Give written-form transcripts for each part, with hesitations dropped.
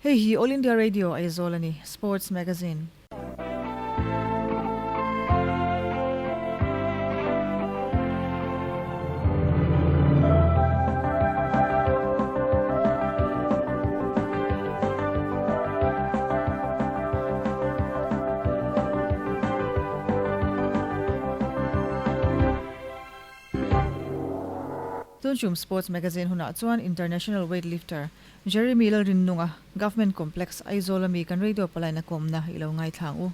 Hei hi All India Radio Aizawl a ni, Sports Magazine. Tunchum Sports Magazine hunah chuan International Weightlifter Jeremy Lalrinnunga, Government Complex, Aizawl ami kan radio palaina kawmna i lo ngaithla ang u.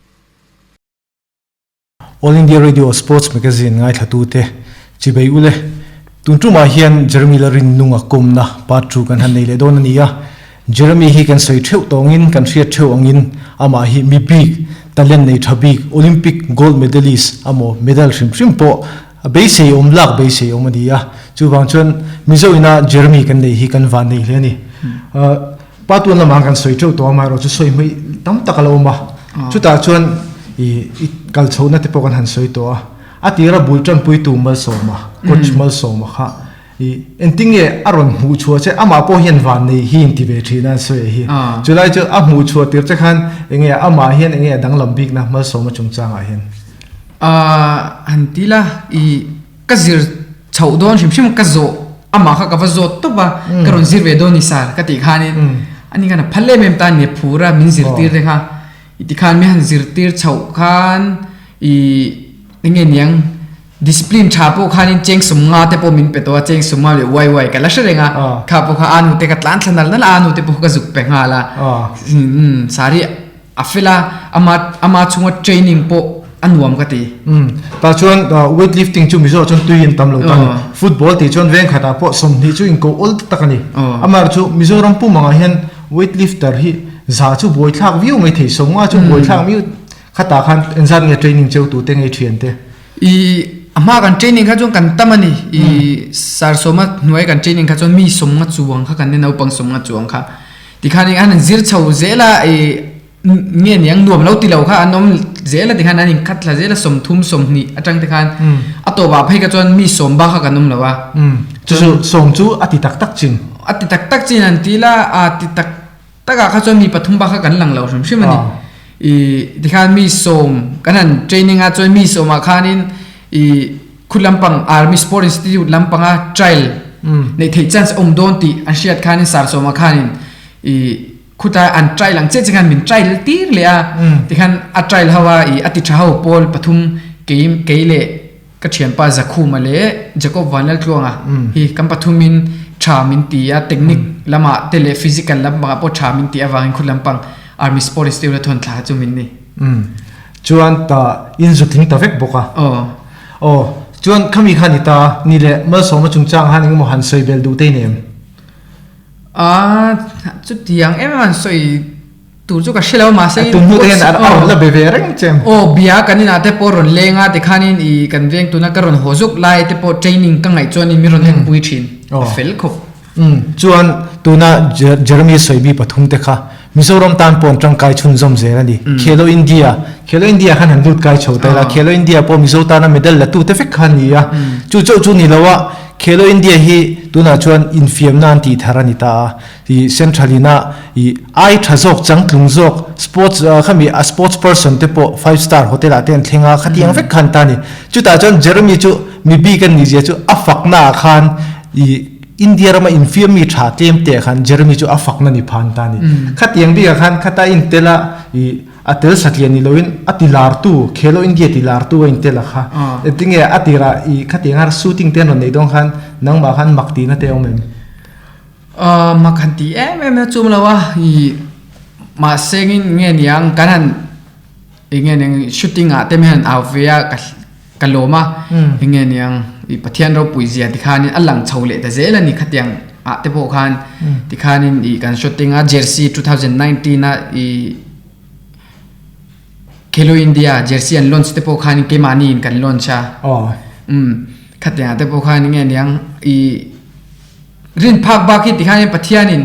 All India Radio Sports Magazine ngaithlatute chibei ule, tun tumah hian Jeremy Lalrinnunga kawmna part thu kan han nei leh dawn a ni a. Jeremy hi kan sawi theuh tawngin kan hriat theuh angin amah hi mi bik, talent nei tha bik, Olympic gold medalist amaw medal hrim hrim pawh A beisei awm lak beisei awm a ni a, chuvang chuan Mizo ina Jeremy kan nei hi kan van nei hle a ni. Pa tuan lamah kan sawi teuh tawh a, amaherawhchu sawi hmei tam tak a lo awm a, chutah chuan i kal chhohna te pawh kan han sawi tawh a, a tira bul tanpuitu Malsawma, Coach Malsawma kha i engtinge a rawn hmuh chhuah che, amah pawh hian van nei hi inti ve thin a an sawi hi. Chulai chu a hmuh chhuah tir che khan enge amah hian enge a danglam bikna Malsawma chungchangah hian? Ahh han ti la i ka zir chhoh dawn hrim hrim ka zawh amah kha ka va zawt tawp a ka rawn zir ve dawn ni sar ka tih khanin ani khan a phal em em ta a ni phur a min zirtir te kha i tikhan mi han zirtir chhoh khan i enge niang discipline tha pawh khanin cheng sum nga te pawh min pe tawh a cheng sum nga leh uai uai ka la hre reng a kha pawh kha anu te ka tlan thla nal nal a anu te pawh ka zuk pe nghal a sari A fel a, ama ama chhunga training pawh a nuam ka ti. Umm, tah chuan weight lifting chu Mizo ah chuan tui in tam lo ta a ni. Football tih chuan veng khatah pawh 20 chu inko awl tak a ni. Amaherawh chu Mizoram pum angah hian weight lifter hi za chu buaithlak viau mai thei, 50 chu buaithlak miu khatah khan engzat nge training cheu tute ngei thian te. I a hma kan training kha chuan kan tam a ni. I Sarsawma hnuai kan training kha chuan mi 50 chuang kha kan ni, naupang 50 chuang kha. Tikhan eng an zir chho zel a i nge niang nuam lo ti lo kha an awm zel a tikhan an inkhat thla zel a 30 20 atang te khan a tawpah phei kha chuan mi 10 bak kha kan awm lo a. Chu chu 10 chu a ti tak tak chin. A ti tak tak chin an ti la a ti tak takah kha chuan mi pathum bak kha kan lang lo hrim hrim a ni. I tikhan mi 10 kan han training a chuan mi 10 ah khanin i Khu lampang Army Sport Institute lampanga trial neih theih chance awm dawn tih an hriat khanin Sarsawma khanin i khutlai an trial ang chiah chiah khan min trial tir leh a tikhan a trial ho a i a ti tha ho pawl pathum kei kei leh ka thianpa Zakhuma leh Jacob Vanlaltluanga hi kan pathumin tha min ti a technique lamah te leh physical lampangah pawh tha min tih avangin khu lampang Army Sport Institute a thawn thla chu min ni. Chuan ta inzutling ta vek bawk a. Aw, chuan khami kha ni ta, ni leh Malsawma chungchang han engemaw han sawi bel duh te i nem? Aaa, chutiang em em han sawi tur chu ka hre lo a, mahse A tum hnu te hian a rawn la be ve reng che em? Aw, bia kan inah te pawh rawn leng a, tikhanin i kan veng tuna ka rawn haw zuk lai te pawh training ka ngaih chuanin min rawn enpui thin, a fel khawp. Umm, chuan tuna Jeremy sawibi pathum te kha Mizoram tan pawh an tangkai chhunzawm zel a ni. Khelo India, Khelo India khan han lut kai chho ta ila, Khelo India pawh Mizo tana medal la tu te vek kha a ni a. Chu chauh chu ni lo a, Khelo India hi tunah chuan infiamna an tih thar a ni ta a. I central ina i ai tha zawk, changtlung zawk, sports khami a sports person te pawh five star hotel ah te an thleng a, khatiang vek kha an ta a ni. Chutah chuan Jeremy chu mi bik a nih zia chu a fakna ah khan i India rama infiam mi tha tlem teh khan Jeremy chu a fakna ni phan ta a ni. Khatiang bikah khan khata intel a i a tel satliah ni loin a ti lartu Khelo India ti lartu a intel a kha. Engtinge a tirah i khatiang a shooting te an rawn neih dawn khan nangmah khan mak tihna te a awm em? Mak han ti em em na chum lo a i mahse ngin nge niang kan han Enge niang shooting ah te hian au ve a ka ka lawm a enge niang i Pathian ropui zia tikhanin a lang chho leh ta zel a ni khatiang ah te pawh khan tikhanin i kan shooting a jersey 2019 a i Khelo India jersey an launch te pawh khanin keimahni in kan launch a khatiang ah te pawh khan enge niang i Rin phak bak hi tikhan Pathianin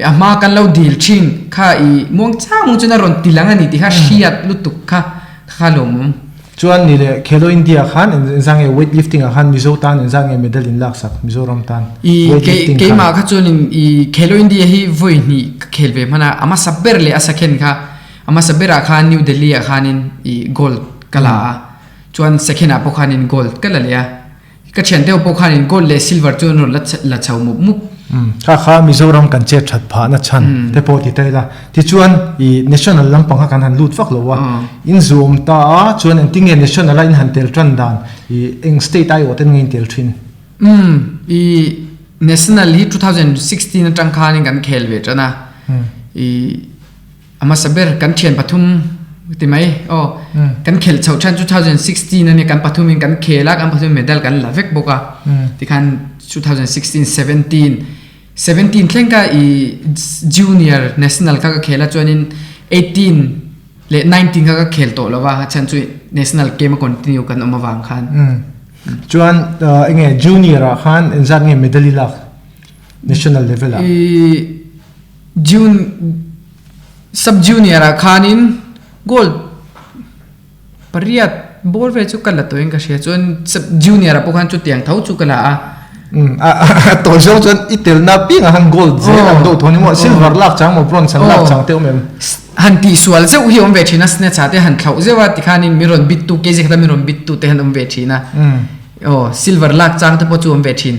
a hma kan lo dil thin kha i muang chang muang chuan a rawn ti lang a ni tih kha hriat lutuk kha kha lawmawm. Chuan ni leh Khelo India khan engzah nge weight lifting ah khan Mizo tan engzah nge medal in lak sak Mizoram tan I weight kei lifting khan? keimah kha chuanin i Khelo India hi vawi hnih ka khel ve hman a, a hmasa ber leh a second kha a hmasa berah khan New Delhi ah khanin i gold ka la a, chuan second ah pawh khanin gold ka la leh a. Ka thian deuh pawh khanin gold leh silver chu an rawn la la chho mup mup. Umm kha kha Mizoram kan chet that phah na chhan te pawh ti ta ila. Tichuan i national lampang kha kan han lut vak lo a, in zuam ta a chuan engtin nge national a in han tel tan dan i eng state aiawh ten nge in tel thin? Umm i national hi 2016 atang khanin kan khel ve tan a, i A hmasa ber kan thian pathum ti mai aw kan khelh chhoh than 2016 ania kan pathum in kan khel a kan pathum in medal kan la vek bawk a tikhan 2016 17 17 thleng ka i junior national kha ka khel a chuanin 18 leh 19 kha ka khel tawh lo va a chhan chu national game a continue kan awm avang khan. Chuan enge junior ah khan engzat nge medal i lak national level ah? I June Sub junior ah khanin gold pariat bawr vel chu ka la tawhin ka hria chuan sub junior ah pawh khan chutiang tho chu ka la a. Umm a tawi zawng chuan i telna piangah khan gold zel ang deuh tho ni maw silver lak chang maw bronze an lak chang te awm em? Han tihsual zeuh hi awm ve thin a snatch ah te han thlauh zeuh a tikhanin mi rawn bit tu kg khata mi rawn bit tu te han awm ve thin a aw silver lak chang te pawh chu awm ve thin.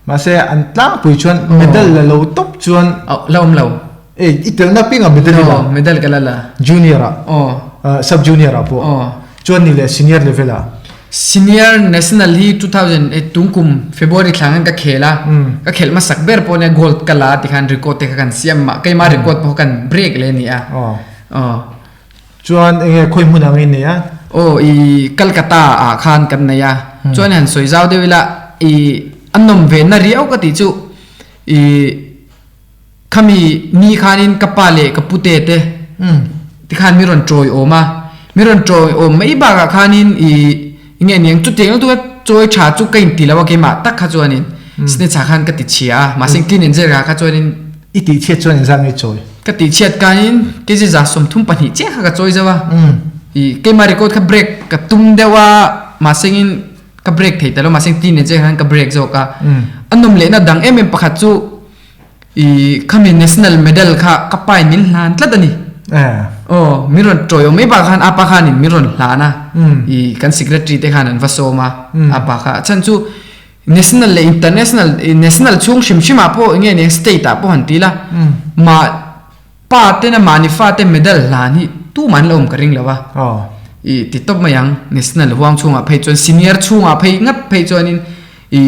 Mahse an tlangpui chuan medal la lo tawp chuan. Aw la awm lo. E i telna piangah medal i la. Aw medal ka la la. Junior ah. Aw. Sub junior ah pawh. Aw. Chuan ni leh senior level ah. Senior national hi 2008 tungkum February thla khan ka khel a. Ka khelh hmasak ber pawh nia gold ka la ti khan record te kha kan siam mah keima record pawh kan break leh a ni a. Aw. Aw. Chuan enge khawi hmun ang i nei a? Aw i Calcutta ah khan kan nei a. Chuan han sawi zau deuh ila i a nawm ve na riau ka tih chu i khami ni khanin ka pa leh ka pute te tikhan mi rawn chawi awm a. Mi rawn chawi awm mai bakah khanin i nge niang chutiang lutuk a chawi tha chu ka inti lo a keimah tak kha chuanin snatch ah khan ka ti chhia a mahse clean and jerk ah kha chuanin I tihchhiat chuan inzah nge chawi? Ka tihchhiat kain kg 32 chiah kha ka chawi zauh a. I keimah record kha break ka tum deuh a, mahsengin ka break thei ta lo, mahseng teenager khan ka break zawk a. A nawm lehna dang em em pakhat chu i khami national medal kha ka pain min hlan tlat a ni. Aw, min rawn chawi awm mai bakah khan apa khanin min rawn hlan a, i kan secretary te khan an va sawm a, apa kha. A chhan chu National leh international national chhung hrim hrim ah pawh enge nia state ah pawh han ti la mah pa tena mahni fa te medal hlan hi tumah an la awm ka ring lo a i ti tawp mai ang national huang chhungah phei chuan senior chhungah phei ngat phei chuanin i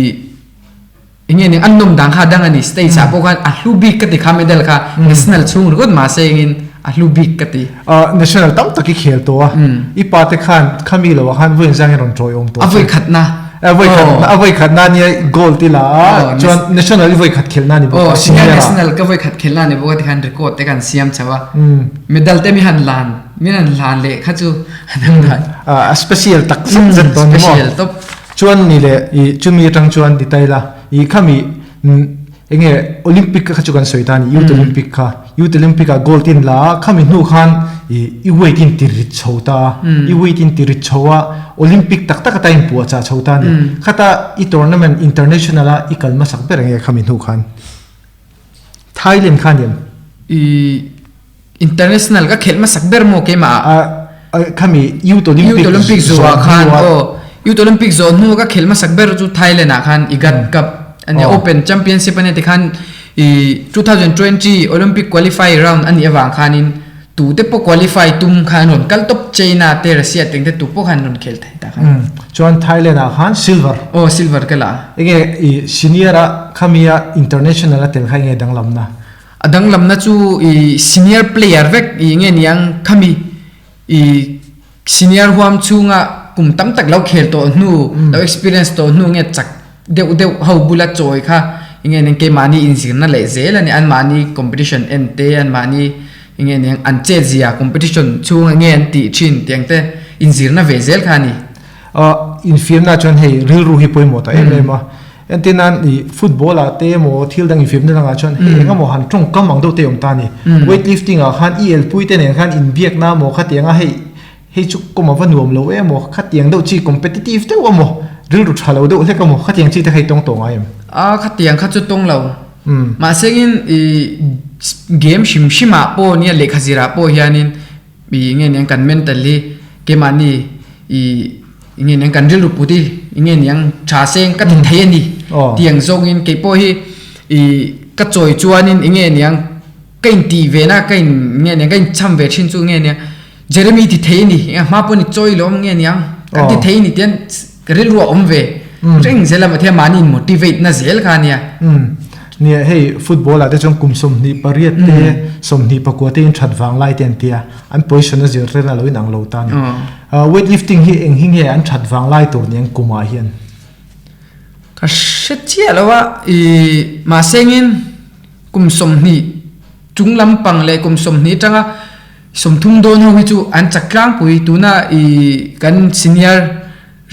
enge nia an nawm dan kha a dang a ni state ah pawh khan a hlu bik ka ti kha medal kha national chhung ringawt mahse engin a hlu bik ka ti. National tam tak i khel tawh a, i pa te khan khami lo ah khan vawiin zangin rawn tawi awm tawh A vawi khatna. A vawi khat a vawi khatna nia gold i la a, chuan national i vawi khat khelhna ni bawk a, senior national ka vawi khat khelhna ni bawk a tikhan record te kan siam chho a, medal te mi han lan min han hlan leh kha chu a dang dan. A special tak zet zet dawn ni maw? Special tawp. Chuan ni leh i chumi atang chuan ti ta ila i khami Enge Olympic kha chu kan sawi ta a ni, Youth Olympic kha. Youth Olympic ah gold in la a, khami hnu khan i weight in ti rit chho ta a, i weight in ti rit chho a, Olympic tak tak ata in puah chah chho ta a ni. Khata i tournament international a i kal hmasak ber enge khami hnu khan? Thailand kha a ni em? I international ka khelh hmasak ber maw keimah ah? Khami Youth Olympic Youth Olympic zawh ah khan aw Youth Olympic zawh hnu ka khelh hmasak ber chu Thailand ah khan IGAD Cup ania Open Championship ania tikhan i 2020 Olympic qualify round anih avang khanin tu te pawh qualify tum khan an rawn kal tawp China te Russia te te tu pawh khan an rawn khel thei ta khan. Chuan Thailand ah khan silver. Aw silver ka la. Enge i senior a khami a international a tel kha enge danglamna? A danglamna chu i senior player vek i nge niang khami i senior huam chhunga kum tam tak lo khel tawh hnu lo experience tawh hnu nge chak deuh deuh ho bula chawi kha i nge niang keimahni inzirna leh zel a ni anmahni competition en te anmahni i nge niang an chet zia competition chhunga nge an tih thin tiang te inzirna ve zel kha a ni. Infiamna chuan hei rilru hi pawimawh ta em em a. Entir nan i football ah te emaw thil dang infiamna dangah chuan hei eng emaw han tawngkam ang deuh te awm ta a ni. Weight lifting ah khan i elpui te nen khan inbiakna emaw khatiang a hei hei chu kawm a va nuam lo em aw, khatiang deuh chi competitive deuh a maw, rilru tha lo deuh hlek a maw, khatiang chi te kha i tawng tawh ngai em? A, khatiang kha chu tawng lo. Mahse in i game hrim hrim ah pawh nia lehkha zir ah pawh hianin i nge niang kan mental hi keimahni i nge niang kan rilru put hi nge niang tha seng ka ti thei a ni tiang zawngin kei pawh hi i ka chawi chuanin i nge niang ka intih ve na ka in nge niang ka incham ve thin chu nge niang Jeremy ti thei a ni eng hma pawh ni chawi lawm nge niang kan ti thei a ni tian ka rilru a awm ve reng zel a mahse mahni in motivate na zel kha a nia. Nia hei football ah te chuan kum 28 te 24 te in that vang lai te an tia an position a zir ren a lo inang lo ta a ni. Weight lifting hi eng hi nge an that vang lai tur niang kum ah hian? Ka hre chiah lo a i mahse engin kum 20 chung lampang leh kum 20 atanga 30 dawn ho hi chu an chak tlangpui tuna i kan senior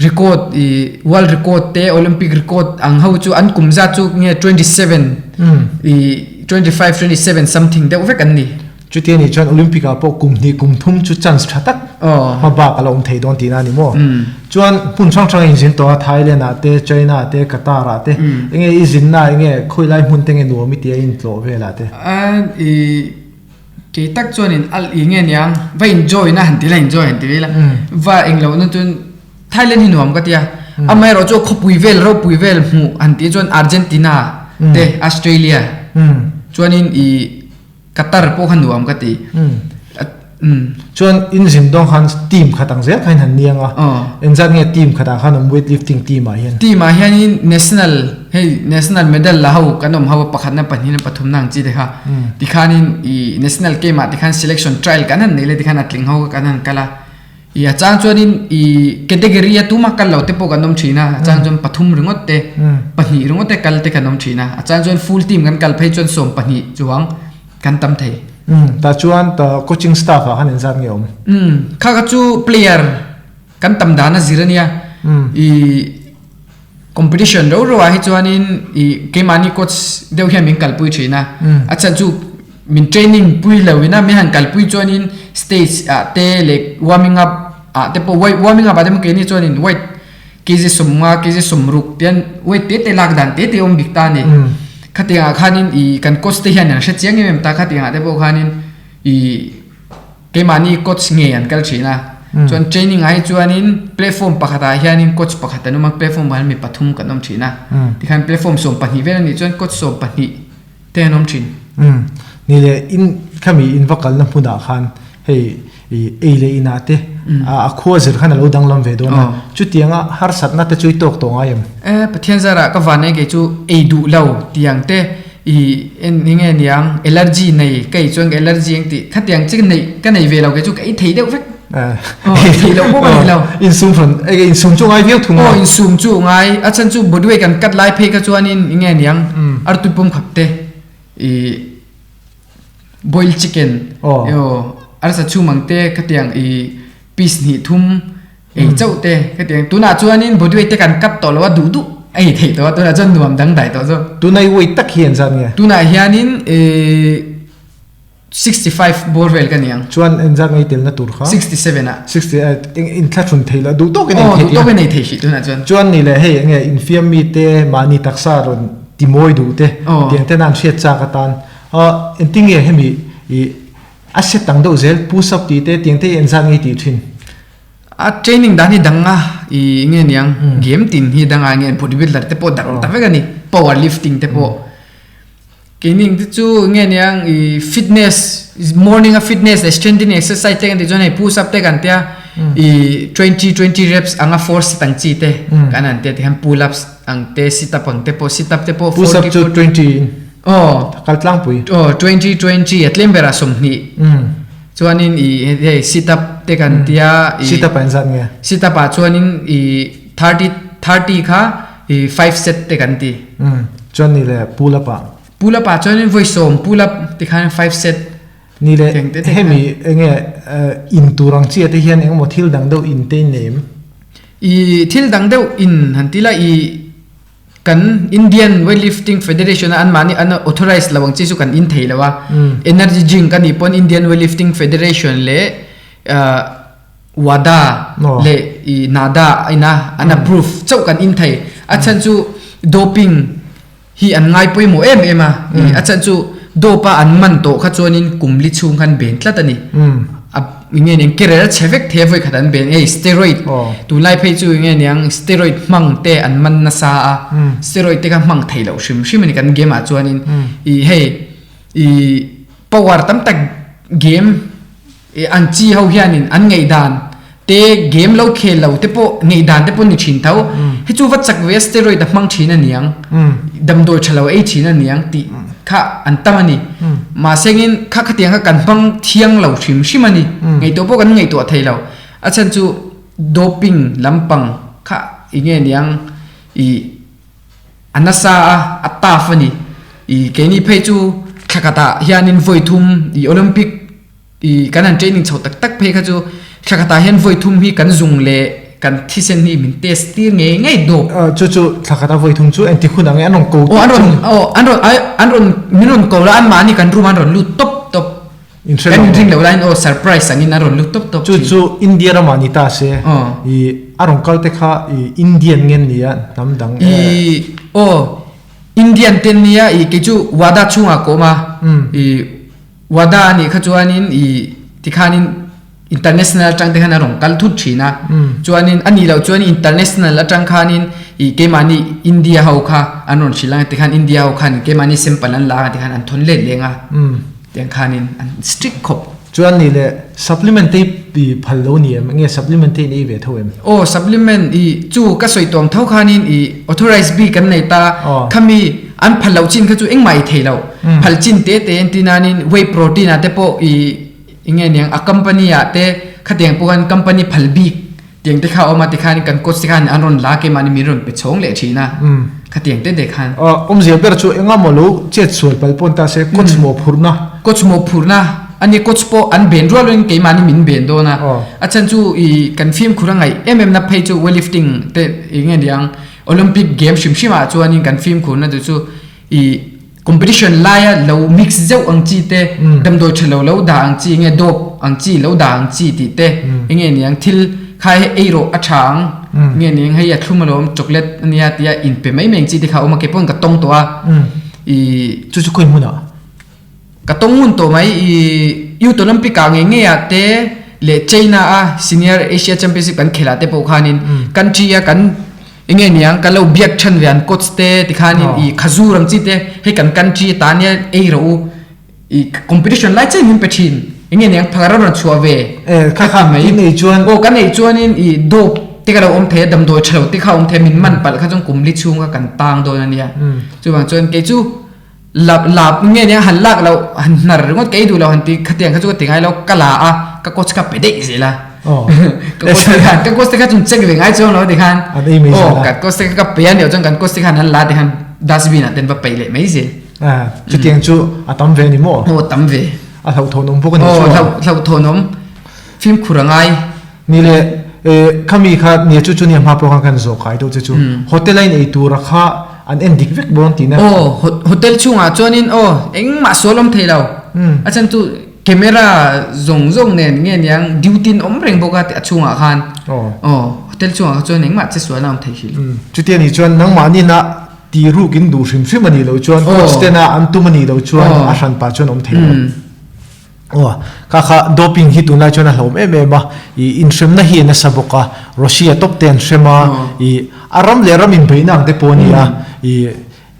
record i world record te olympic record ang ho chu an kum zat chu nge 27 i 25 27 something deuh vek an ni. Chuti anih chuan olympic ah pawh kum hnih kum thum chu chance tha tak hma bak a la awm thei dawn tihna a ni maw? Chuan hmun hrang hrang a inzin tawh a Thailand ah te China ah te Qatar ah te enge i zinna enge khawi lai hmun te nge nuam i tia i intlawh velah te? I Kei tak chuanin al i nge niang va enjoy na han ti la enjoy han ti vel a va englo na chuan Thailand hi nuam ka tia amaherawh chu khawpui vel ropui vel hmuh han tih chuan Argentina te Australia chuanin i Qatar pawh kha nuam ka ti. Chuan in zin dawng khan team khat ang zel kha in han niang a, engzat nge team khatah khan awm weight lifting team ah hian? Team ah hianin national hei national medal la ho kan awm ho a pakhatna pahnihna pathumna ang chi te kha tikhanin ih national game ah tikhan selection trial kan han nei le tikhan a tling ho kan han kal a, ih a chang chuanin ih category a tuma kal lo te pawh kan awm thin a, a chang chuan pathum ringawt te pahnih ringawt te kal te kan awm thin a, a chang chuan full team kan kal phei chuan sawm pahnih chuang Kan tam thei. Umm tah chuan ta coaching staff ah khan engzat nge awm? Umm kha kha chu player kan tam dan a zir ania. I competition ro ro ah hi chuanin i keimahni coach deuh hian min kalpui thin a. A chhan chu min training pui lo ina min han kalpui chuanin stage ah te leh warming up ah te pawh warming up ah te pawh keini chuanin weight kg 50 kg 60 tian weight te te lak dan te te awm bik ta a ni khatiang ah khanin ih kan coach te hian an hre chiang em em ta khatiang ah te pawh khanin ih keimahni coach ngei an kal thin a chuan training ah hi chuanin platform pakhat ah hianin coach pakhat an awm a platform ah hian mi pathum kan awm thin a tikhan platform 12 vel a nih chuan coach 12 te an awm thin. Ni leh in khami in va kalna hmunah khan hei I ei leh inah te a khua zir khan a lo danglam ve dawn a, chutianga harsatna te chu i tawk tawh ngai em? E, Pathian zarah ka van e kei chu ei duh lo tiang te i en enge niang allergy nei ka ei chuan ka allergy ang tih khatiang chi nei ka nei ve lo kei chu ka ei thei deuh vek. Aw ei thei loh pawh ka nei lo. Insum hran enge insum chu ngai viau thung a. Aw insum chu ngai a chhan chu body weight kan cut lai phei kha chuanin enge niang artui pawm khap te i Boiled chicken emaw arsa chhum ang te khatiang ih piece hnih thum ei chauh te khatiang tunah chuanin body weight te kan cut tawh lo a duh duh a ei theih tawh a tunah chuan nuam dang dai tawh zawk. Tuna i weight tak hi engzat nge? Tunah hianin ih 65 bawr vel ka ni ang. Chuan engzat nge i telna tur kha? 67 ah. 60 inthlahrun thei lo duh tawkin ei theih tih a. Aw duh tawkin ei thei hrih tunah chuan. Chuan ni leh hei enge infiam mite mahni taksa rawn timawi duh te tiang ten an hriat chak atan Engtinge hemi i a set ang deuh zel push up tih te tiang te hi engzat nge i tih thin? A training dan hi dang a i nge niang game tin hi dang a nge body builder te pawh dang ta vek a ni power lifting te pawh keini te chu nge niang i fitness morning a fitness leh strengthening exercise te kan tih chuan hei push up te kan tia i 20 20 reps anga four set ang chi te kan han tia tihian pull ups ang te sit up ang te pawh sit up te pawh push up chu 20 in aw kal tlangpui aw 20 20 a tlem berah 20 chuanin i hei sit up te kan tia i sit up ah engzat nge sit up ah chuanin i 30 30 kha i 5 set te kan ti chuan ni leh pull up ah pull up ah chuanin vawi sawm pull up tikhan 5 set ni leh hemi enge in tur ang chi ah te hian engemaw thil dang deuh in te in nei em I thil dang deuh in han ti la i kan Indian Weightlifting Federation a anmahni an authorized lo ang chi chu kan in thei lo a. Energy drink a nih pawn Indian Weightlifting Federation leh WADA leh i NADA ina an approve chauh kan in thei. A chhan chu doping hi an ngai pawimawh em em a, i a chhan chu dope a an man tawh kha chuanin kum li chhung khan ben tlat a ni. A nge niang career a chhe vek thei a vawi khat an ben hei steroid tunlai phei chu nge niang steroid hmang te an man nasa a, steroid te kha hmang thei loh hrim hrim a ni kan game ah chuanin i hei i power tam tak game I an chi ho hianin an ngaihdan te game lo khel lo te pawh ngaihdan te pawh ni thin tho. Hei chu va chak ve a steroid a hmang thin a niang, damdawi tha lo ei thin a niang tih kha an tam a ni. Mahsengin kha khatiang kha kan hmang thiang lo hrim hrim a ni. Ngaihtuah pawh kan ngaihtuah thei lo. A chhan chu doping lampang kha i nge niang i a nasa a, a tough a ni. I keini phei chu thla khatah hianin vawi thum i Olympic I kan han training chho tak tak phei kha chu thla khatah hian vawi thum hi kan zung leh kan thisen hi min test tir ngei ngei dawk. Chu chu thla khata vawi thum chu engti hun ang e an rawn ko tawp chu. Aw an rawn an rawn min rawn ko la anmahni kan room an rawn lut tawp tawp. Kan inring lo laiin aw surprise angin an rawn lut tawp tawp thin. Chu chu India ramah ni ta se i a rawn kal te kha i Indian nge nia hnam dang e. I aw Indian te nia i kei chu WADA chhungah ka awm a i WADA a nih kha chuanin i tikhanin international atang te khan a rawn kal thut thin a, chuanin a nih loh chuan international atang khanin i keimahni India ho kha an rawn hrilh ang tikhan India ho khan keimahni sample an la ang tikhan an thawn let leng a, tiang khanin an strict khawp. Chuan nih leh supplement te i phal lo ni em? Nge supplement te in ei ve tho em? Aw supplement i chu ka sawi tawm tho khanin i authorized bik an nei ta, khami An phal loh chin kha chu engmah i thei lo. Phal chin te te en ti nanin whey protein ah te pawh i enge niang a company ah te khatiang pawh khan company phal bik tiang te kha a awm a tikhan kan coach te khan an rawn la keimahni min rawn pe chhawng leh thin a khatiang te te khan. Awmzia ber chu enga maw lo chet sual palh pawn ta se coach mawh phurhna. Coach mawh phurhna a ni coach pawh an ben rual rualin keimahni min ben dawn a a chhan chu i kan fimkhur a ngaih em em na phei chu weightlifting te enge niang Olympic game hrim hrim ah chuanin kan fimkhurna chu chu i competition laia lo mix zeuh ang chi te, damdawi tha lo lo dah ang chi nge dope ang chi lo dah ang chi tih te enge niang thil kha hei ei rawh a tha ang nge niang hei a thlum alawm chocolate ania tia inpe mai mai ang chi te kha a awm a kei pawn ka tawng tawh a i Chu chu khawi hmunah? Ka tawng ngun tawh mai i Youth Olympic ah ngei ngei ah te leh China a Senior Asia Championship kan khelh ah te pawh khanin country a kan enge niang kan lo biak than ve an coach te tikhanin i khazur ang chi te hei kan country atan hian ei rawh u i competition lai chen min pe thin enge niang phakar a rawn chhuah ve ka ti mai aw kan ei chuanin i dope te ka lo awm thei a damdawi tha lo te kha awm thei a min man palh kha chuan kum li chhung kha kan tang dawn ania chuvang chuan kei chu Lap lap nge nia han lak loh han hnar ringawt ka ei duh lo han ti khatiang kha chu ka ti ngai lo ka la a ka coach kha pe daih zel a ka coach te khan ka coach te kha chun check ve ngai chuang lo ti khan An ei mai zel a kan coach te kha ka pe a nih chuan kan coach te khan an la ti khan dustbin ah ten va peih leh mai zel chutiang chu a tam ve a ni maw? Aw tam ve a hlauhthawn awm bawk a ni chu aw hlauhthawn awm fimkhur a ngai ni le khami kha nia chu chu nia hma pawh khan kan zawh kai deuh che chu hotel a in ei tura kha An en dik vek dawn tihna. Aw, hotel chhungah chuanin aw engmah sual awm thei lo. A chhan chu camera zawng zawng nen nge niang duty in awm reng bawk a a chhungah khan. Aw, hotel chhungah kha chuan engmah che sual a awm thei hrilh. Chutia nih chuan nangmahni na ti ruk in duh hrim hrim a nih loh chuan coach tena an tum a nih loh chuan a hran pah chuan awm thei lo. Aw, kha kha doping hi tunlai chuan a hlauhawm em em a, i inhremna hi a nasa bawk a, Russia tawp te an hrem a, i a ram leh ram inbeihna ang te pawh a ni a, i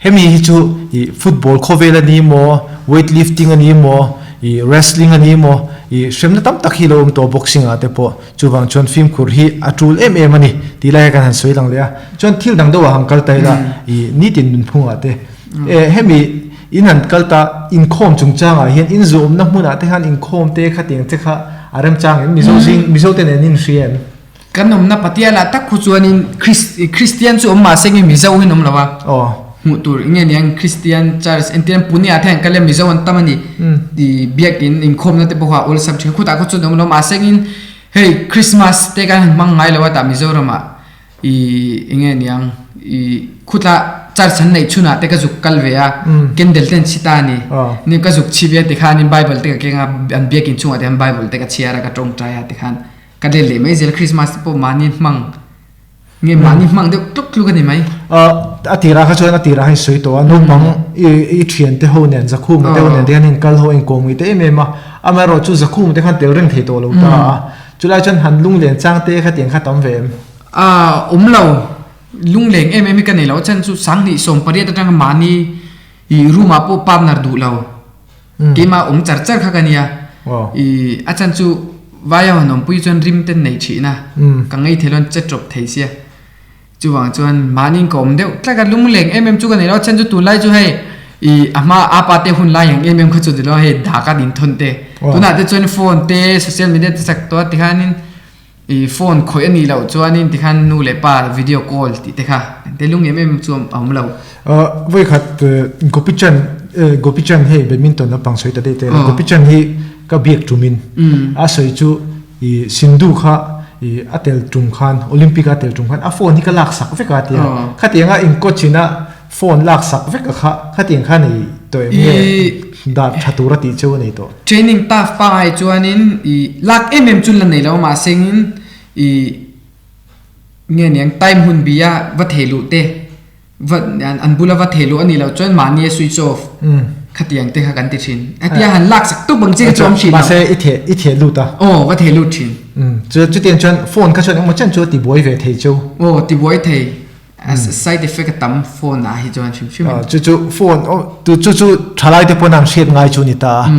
hemi hi chu i football khawvel a ni maw, weight lifting a ni maw, i wrestling a ni maw, i hremna tam tak hi a lo awm tawh boxing ah te pawh, chuvang chuan fimkhur hi a tul em em a ni tih lai hi kan han sawi lang leh a, chuan thil dang deuh ah han kal ta ila i nitin nunphungah te e hemi. In han kal ta, inkhawm chungchangah hian in zuamna hmunah te khan inkhawm te khatiang che kha a remchang em? Mizo zing, Mizo te nen in hria em? Kan awmna Patiala tak khu chuanin Christian chu awm mahse nge Mizo hi an awm lo a. Aw. Hmuh tur nge niang Christian Church entir Pune ah te an kal a Mizo an tam a ni. I biakin inkhawmna te pawh kha a awlsam thin. Khutah khaw chuan an awm lo mahse ngin hei Christmas te kan han hmang ngai lo a tah Mizoramah. I enge niang i khutla church an neih chhunah te ka zuk kal ve a candle te an chhi ta a ni ni ka zuk chhi ve a tikhan in bible te ka keng a an biakin chungah te hian bible te ka chhiar a ka tawngtai a tikhan. Ka let leh mai zel Christmas te pawh mahni hmang nge mahni hmang deuh tluk tluk a ni mai. A tirah kha chuan a tirah khan i sawi tawh a, naupang i thiante ho nen Zakhuma te ho nen te khan in kal ho a inkawm ngei ta em em a, amaherawh chu Zakhuma te khan tel reng thei tawh lo ta a, chulai chuan han lungleng chang te kha tiang kha tam ve em? A awm lo, lungleng em em hi ka nei lo, a chhan chu sanghnih 18 atanga mahni i room ah pawh partner duh lo. Keimah awm char char kha ka nia. I a chan chu vaia han awmpui chuan rim ten nei thih na. Ka ngei thei lo che tawp thei sia. Chuvang chuan mahni ka awm deuh tlat a lungleng em em chu ka nei lo. A chan chu tunlai chu hei i a hma a pa te hun lai ang em em kha chu ti lo hei dak a din thawn te. Tunah te chuan phone te social media te chak tawh a tikhanin I phone khawih a nih loh chuanin tikhan nu leh pa video call tih te kha te lung em em chu a awm lo. Vawikhat Gopichand Gopichand hei badminton lampang sawi ta daih teh la Gopichand hi ka biak tumin a sawi chu i Sindhu kha i a tel tum khan Olympic a tel tum khan a phone hi ka lak sak vek a tia khatianga in coach ina phone lak sak vek a kha khatiang kha nei tawh em nge dar tha tur a tih cheu a nei tawh. Training staff pangai chuanin i lak em em chu la nei lo mahsengin i nge niang time hun bi a va thei luh te va an bula va thei luh a nih loh chuan mahni a switch off khatiang te kha kan ti thin. Hetia han lak sak tup ang chi kha chu awm thin lo. Mahse i theh i theh lut a. Aw va thei lut thin. Chutiang chuan phone kha chuan engmaw chen chu a tibuai ve thei cheu. Aw tibuai thei. A side effect a tam phone ah hi chuan hrim hrim in. Chu chu phone chu chu thalai te pawn an hriat ngai chu ni ta a.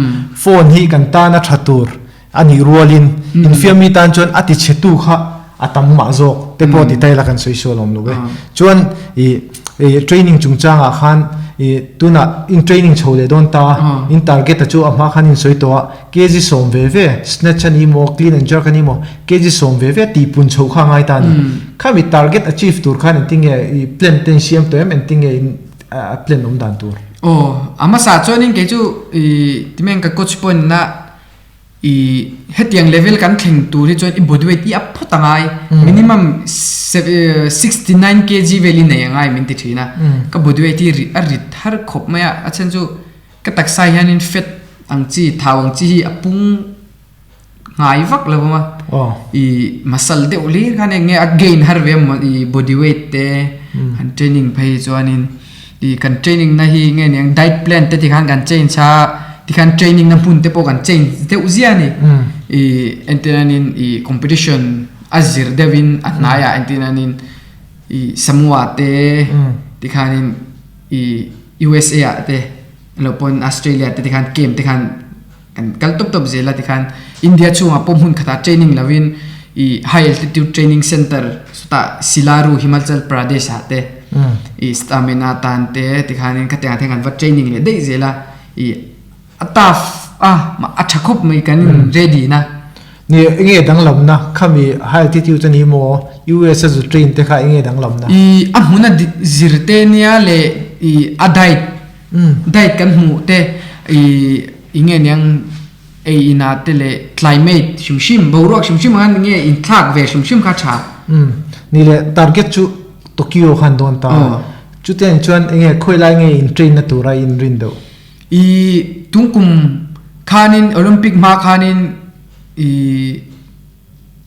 Phone hi kan tan a tha tur a nih rualin infiam mi tan chuan a ti chhe tu kha a tam mah zawk te pawh ti ta ila kan sawi sual awm lo e. Chuan i training chungchangah khan i tunah in training chho leh dawn ta in target a chu a hma khan in sawi tawh a. Kg sawm ve ve, snatch a ni maw, clean and jerk a ni maw, kg sawm ve ve tih pun chho kha a ngai ta a ni. Khami target achieve tur khan engtin nge i plan te in siam tawh em, engtin nge in a plan awm dan tur? Aw, a hmasa chuanin kei chu i timen ka coach pawhin na i hetiang level kan thleng tur hi chuan i body weight i up phawt a ngai, minimum 69 kg vel i nei a ngai min ti thin a, ka body weight hi a rit har khawp mai a, a chhan chu Ka taksa hianin fat ang chi, thau ang chi hi a pung ngai vak lo a. I muscle deuh hlir khan eng nge a gain har ve maw i body weight te han training phei chuanin i kan training na hi nge niang diet plan te tikhan kan change a tikhan training na hmun te pawh kan change deuh zia a ni. I entirnanin i competition a zir deuhin a hnaiah entirnanin i Samoa te tikhanin i USA ah te lo pawn Australia te tikhan camp te khan kan kal tawp tawp zel a tikhan India chhungah pawh hmun khatah training lovin i high altitude training center chutah Silaru Himachal Pradesh ah te i stamina tan te tikhanin khatiang ah te khan va training leh daih zel a i a tough a a tha khawp mai kan in ready na. Ni enge danglamna khami high altitude a ni maw US a zu train te kha enge danglamna? I a hmun a zir te nia leh i a diet diet kan hmuh te i enge niang ei inah te leh climate hrim hrim boruak hrim hrim ang nge inthlak ve hrim hrim kha tha. Ni leh target chu Tokyo khan dawn ta chutiang chuan enge khawilai nge in train na tura in rin deuh? I tungkum khanin Olympic hma khanin i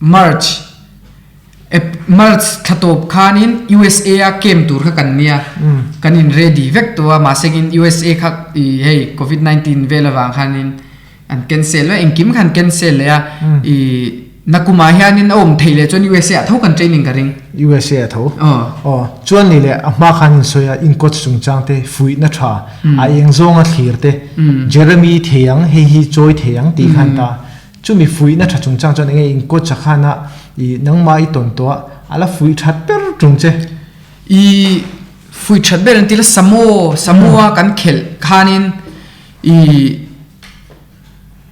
March March thla tawp khanin USA a camp tur kha kan nia kan in ready vek tawh a mahse in USA kha i hei covid 19 vel avang khanin an cancel vek engkim kha an cancel leh a i Nakumah hianin a awm theih leh chuan USA ah tho kan training ka ring. USA ah tho? Aw. Aw. Chuan ni leh a hma khan in sawi a, in coach chungchang te, fuihna tha, a eng zawnga thlir te, Jeremy thei ang, hei hi chawi thei ang tih khan ta. Chumi fuihna tha chungchang chuan enge in coach a khana i nangmah i tawn tawh a, a la fuih that ber tung che. I fuih that ber an ti la, Samo, Samoa kan khelh khanin i.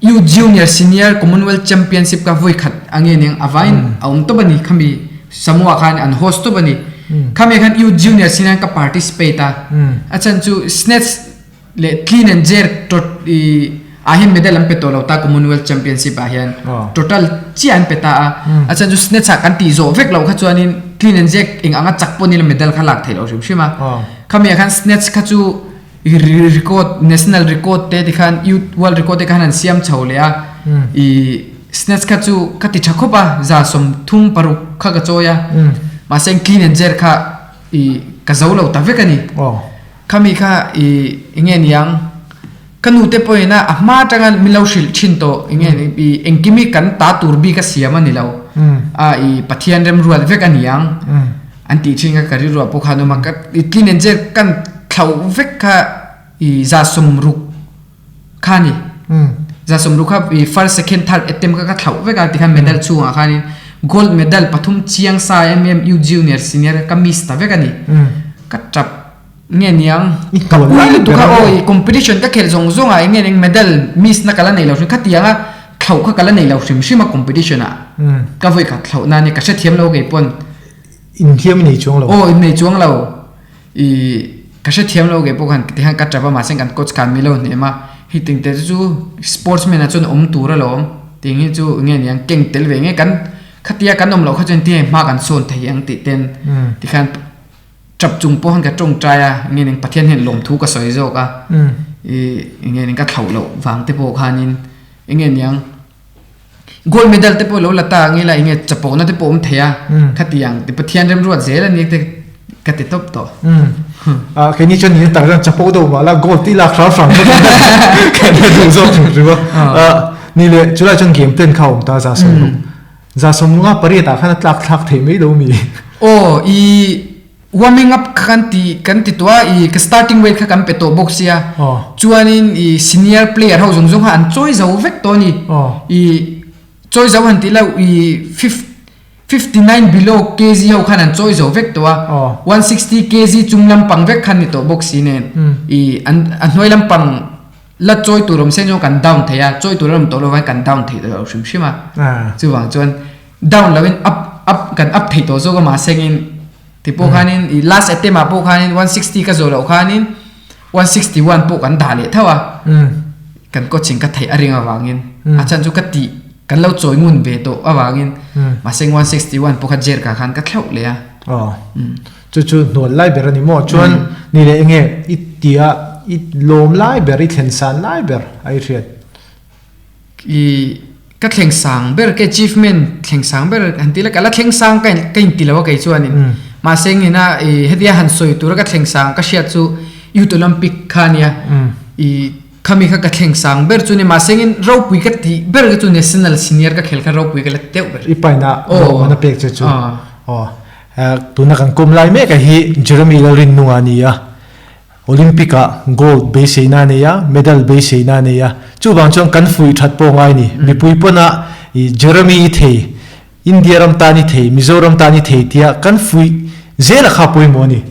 Youth Junior Senior Commonwealth Championship kha vawi khat a nge ning a vain a awm tawp a ni khami Samoa khan an host tawp a ni. Khami khan Youth Junior Senior ka participate a. A chhan chu snatch leh clean and jerk tot i ah hian medal an pe tawh lo ta Commonwealth Championship ah hian total chiah an pe ta a. A chhan chu snatch ah kan tih zawh vek loh kha chuanin clean and jerk eng anga chak pawh nila medal kha lak theih loh hrim hrim a. Khami ah khan snatch kha chu Record, national record te tikhan youth world record te khan an siam chho leh a. I Snatch kha chu ka ti tha khawp a, 36 kha ka chawi a, mahse clean and jerk kha i ka zo lo ta vek a ni. Khami kha i enge niang ka nu te pawhin a a hma atanga min lo hrilh thin tawh enge i engkim hi kan ta tur bik a siam a ni lo a i Pathian remruat vek a niang an tih thin kha ka rilruah pawh khan a awm a, ka i clean and jerk kan thlauh vek kha i 60 kha ni 60 kha i first second third attempt kha ka thlauh vek a tikhan medal chhungah khanin gold medal pathum chiang sa em em U junior senior ka miss ta vek a ni ka tap nge niang ka pui lutuk a aw i competition ka khelh zawng zawng ah enge eng medal miss na ka la nei lo hrim khatiang a thlauh kha ka la nei lo hrim hrim a competition ah ka vawi khat thlauh na nia ka hrethiam lo kei pawn Inthiam i nei chuang lo. Aw in nei chuang lo. I ka hrethiam lo kei pawh khan tikhan ka tap a mahse kan coach khan mi lo hnem a hei ting te chu sportsman ah chuan awm tur alawm tih hi chu nge niang keng tel ve nge kan khatia kan awm loh kha chuan tinge hma kan sawn thei ang tih ten tikhan tap chung pawh khan ka tawngtai a nge ning Pathian hian lawmthu ka sawi zawk a i nge ning ka thlauh loh vang te pawh khanin enge niang. Gold medal te pawh lo la ta ang ila enge chapawhna te pawh awm thei a khatiang ti Pathian remruat zel a ni te ka ti tawp tawh. Ah keini chuan ni tak chuan chapo deuh mah la gold tih lak hram hram kan la duh zawk hrim hrim a. Ah ni le chulai chuan game plan kha a awm ta 60 60 a pariat ah khan a tlak thlak theih mai lo mi. Aw i Warming up kha kan ti kan ti tawh a, i ka starting weight kha kan pe tawh bawk sia. Chuanin i senior player ho zawng zawng kha an chawi zo vek tawh a ni. I chawi zo han tih loh i 59 below kg ho khan an chawi zo vek tawh a, 160 kg chung lampang vek khan ni tawh bawk si nen i an a hnuai lampang la chawi tur awm sen zawng kan down thei a, chawi tur a awm tawh lo vang kan down thei tawh lo hrim hrim a. Chuvang chuan down loin up up kan up thei tawh zawk a mahsengin Ti pawh khanin i last attempt ah pawh khanin 160 ka zawh loh khanin 161 pawh kan dah leh tho a. Kan coaching ka theih a ring avangin a chhan chu ka tih kan lo chawi ngun ve tawh avangin mahse 161 pawh kha jerk ah khan ka thlauh leh a. Aw. Chu chu hnual lai ber a ni maw? Chuan ni leh enge i tia i lawm lai ber i thlen san lai ber a i hriat? I ka thleng sang ber ka achievement thleng sang ber han ti la ka la thleng sang ka ka inti lo a kei chuanin mahse engina i hetia han sawi tura ka thleng sang ka hriat chu Youth Olympic kha ania i khami kha ka thleng sang ber chu ni mahse engin ropui ka tih ber kha chu national senior ka khel kha ropui ka la ti deuh ber. I paina rawh a pek che chu aw tuna kan kawm lai mek a hi Jeremy Lalrinnunga a ni a. Olympic-ah gold beiseina a nei a, medal beiseina a nei a. Chuvang chuan kan fuih that pawh ngai ni. Mipui pawnah i Jeremy i thei, India ram tan i thei, Mizoram tan i thei tia kan fuih zel a kha pawimawh a ni.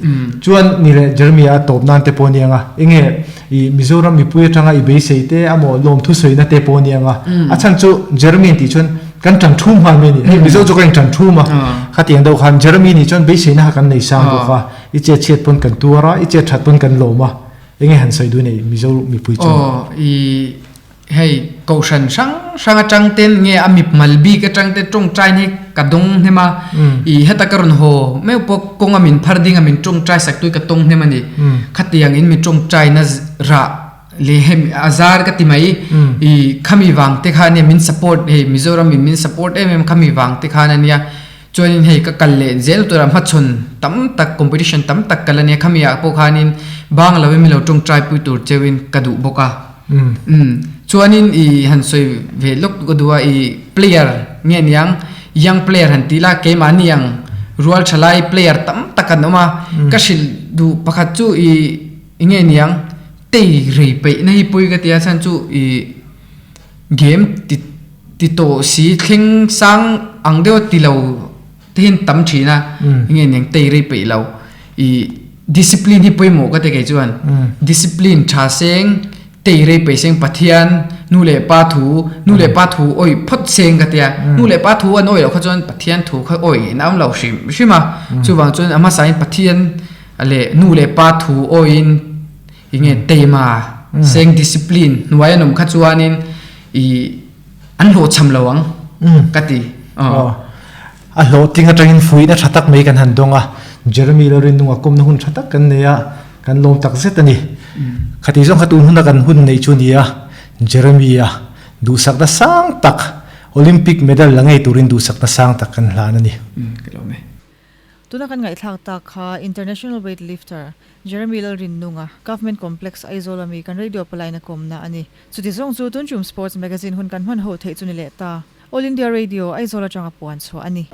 Chuan ni leh Jeremy a tawp nan te pawh a ni ang a, enge i Mizoram mipui atanga i beisei te amaw lawmthu sawina te pawh a ni ang a. A chhan chu Jeremy an tih chuan kan tan thum nghal mai a ni. Hei Mizo chu kan intan thum a, khatiang deuh khan Jeremy nih chuan beiseina kha kan nei sang bawk a. I chet chhiat pawn kan tuar a, i chet that pawn kan lawm a, enge han sawi duh nei Mizo mipui chuan? Aw, i hei kohhran hrang hrang atang ten nge a mip mal bik atang te tawngtai hi ka dawng hnem a, i heta ka rawn haw meuh pawh kawnga min phar ding a min tawngtai sak tui ka tawng hnem a ni. Khatiang in mi tawngtai na rah leh hemi a zar ka ti mai, i khami vang te khan nia min support hei Mizoram in min support em em khami vang te khan a nia. Chuanin hei ka kal leh zel tura hmachhawn tam tak competition tam tak kal a nia khami ah pawh khanin bang lo in min lo tawngtai pui tur cheuhin ka duh bawk a. Umm chuanin i han sawi ve lawk ka duh a i player nge niang young player han tih la keimahni ang rual tha lai player tam tak an awm a ka hrilh duh pakhat chu i nge niang tei rei peih na hi pawi ka ti a chhan chu i Game ti ti tawh si thleng sang ang deuh a ti lo te hian tam thin a enge niang tei rei peih lo i discipline hi pawimawh ka ti kei chuan discipline tha seng tei rei peih seng Pathian nu leh pa thu nu leh pa thu awih phawt seng ka tia nu leh pa thu an awih loh kha chuan Pathian thu kha awih in a awm lo hrim hrim a chuvang chuan a hmasa in Pathian leh nu leh pa thu awihin Enge teima seng discipline hnuai an awm kha chuanin i an hlawhchham lo ang ka ti. Aw. A hlawhtling atangin fuihna tha tak mai kan han dawng a, Jeremy Lalrinnunga kawmna hun tha tak kan nei a, kan lawm tak zet a ni. Khati zawng kha tun huna kan hun neih chu ni a, Jeremy-a duhsakna sang tak. Olympic medal la ngei turin duhsakna sang tak kan hlan a ni. Ka lawm e. Tuna kan ngaihthlak tak kha International Weightlifter Jeremy Lalrinnunga, Government Complex, Aizawl ami kan radio palaina kawmna a ni. Chuti zawng chu Tunchum Sports Magazine hun kan hman ho theih chu ni leh ta. All India Radio, Aizawl atanga puan chhuah a ni.